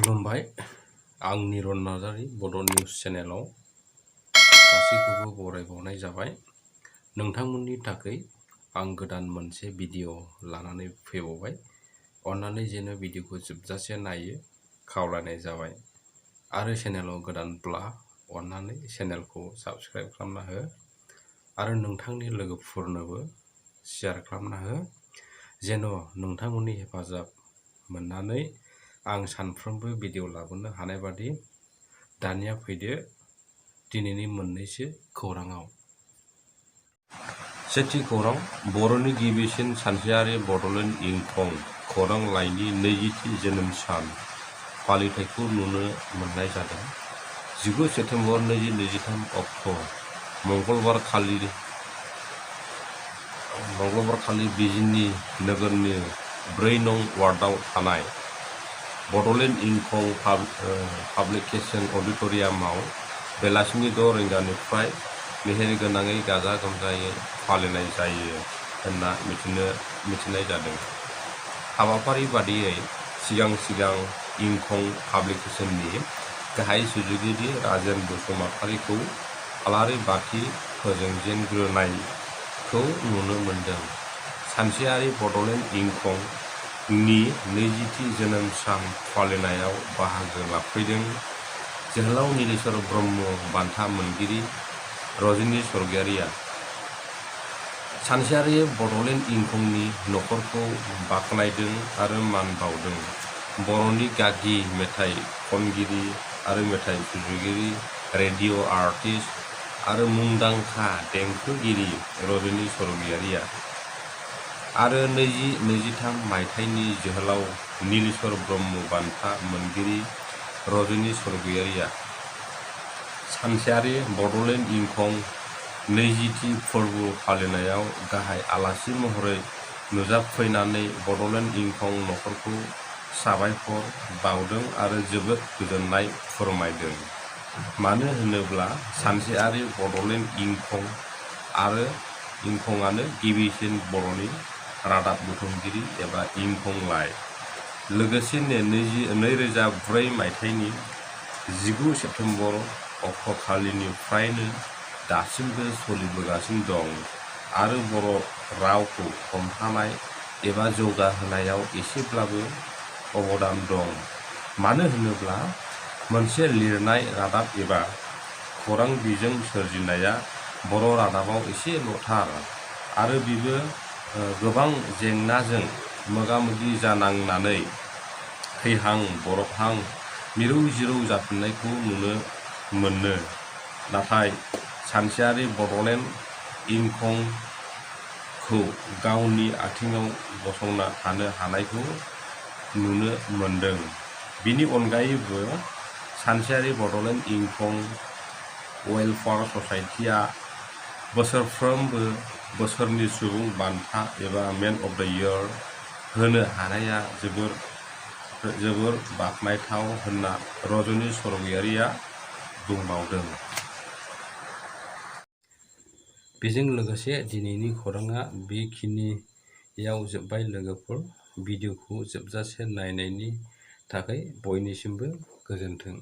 खुलुमबाय। आं निरन नार्जारी बड' निउस चेनेलाव गासैखौबो बरायबावनाय जाबाय। नोंथांमोननि थाखाय आं गोदान मोनसे भिडिअ लानानै फैबावबाय। अन्नानै जेन' भिडिअखौ जोबजासे नायो खावलायनाय जाबाय। आरो चेनेलाव गोदानब्ला अन्नानै चेनेलखौ साबस्क्राइब खालामना हो आरो नोंथांनि लोगोफोरनोबो शेयार खालामना हो, जेन' नोंथांमोननि हेफाजाब मोननानै आं सानफ्रोमबो भिडिअ लाबोनो हानाय बादि। दानिया फैदो दिनैनि मोननैसो खौराङाव। सेथि खौरां, बर'नि गिबिसिन सानसेयारि बड'लेण्ड इंखं खौरां लाइनि 20थि जोनोम सान फालिथायखौ नुनो मोननाय जादों। 19 सेप्तेम्बर 2023 अक्ट' मंगलबारखालि बिजिनी नोगोरनि 4 नं वार्डआव थानाय बड'लेण्ड इंखं पाब्लिकेसन अडिट'रियामाव बेलासिनि 6 रिंगानिफ्राय मेहेरगोनाङै गाजा गोमजायै फालिनाय जायो होनना मिथिनाय जादों। हाबाफारि बादियै सिगां इंखं पाब्लिकेसननि गाहाय सुजुगिरि राजेन बसुमतारीखौ आलारि बाथि फोजोंजेनग्रोनायखौ नुनो मोन्दों। सानसेयारि बड'लेण्ड इंखं नि 20थि जोनोम सान फालिनायाव बाहागो लाफैदों जोहोलाव नीलेश्वर ब्रह्म बान्था मोनगिरि रजनी स्वर्गियारिया। सानसेयारि बड'लेण्ड इंखंनि नखरखौ बाख्नायदों आरो मान बाउदों। बर'नि गागि मेथाइ खनगिरि आरो मेथाइ सुजुगिरि, रेडिअ' आर्टिस्ट आरो मुंदांखा देंखोगिरि रजनी स्वर्गियारिया आरो 2023 मायथाइनि जोहोलाव नीलेश्वर ब्रह्म बान्था मोनगिरि रजनी स्वर्गियारिया सानसेयारि बड'लेण्ड इंखं 20थि फोरबो फालिनायाव गाहाय आलासि महरै नुजाफैनानै बड'लेण्ड इंखं नखरखौ साबायखर बाउदों आरो जोबोद गोजोननाय फोरमायदों। मानो होनोब्ला सानसेयारि बड'लेण्ड इंखंआनो गिबिसिन बर'नि रादाब बुथुमगिरि एबा इंखं लाइ। लोगोसेनो 2004 मायथाइनि 19 सेप्तेम्बर अक्ट'खालिनिफ्रायनो दासिमबो सोलिबोगासिनो दं आरो बर' रावखौ हमथानाय एबा जौगाहोनायाव एसेब्लाबो अबदान दं। मानो होनोब्ला मोनसे लिरनाय रादाब एबा खौरां बिजों सोरजिनाया बर' रादाबाव एसेल'थार आरो बेबो गोबां जेंनाजों मोगा-मोगि जानांनानै थैहां बरबहां मिरौ-जिरौ जाफिननायखौ नुनो मोनो। नाथाय सानसेयारि बड'लेण्ड इंखंखौ गावनि आथिङाव गसंना थानो हानायखौ नुनो मोनदों। बिनि अनगायैबो सानसेयारि बड'लेण्ड इंखं वेलफेयार ससाइटिआ बोसोरफ्रोमबो बोसोरनि सुबुं बान्था एबा मेन अफ द इयार होनो हानाया जोबोर बाखनायथाव होनना रजनी स्वर्गियारिया बुंबावदों। बेजों लोगोसे दिनैनि खौराङा बेखिनियाव जोब्बाय लोगोफोर। भिडिअखौ जोबजासे नायनायनि थाखाय बयनिसिमबो गोजोन्थों।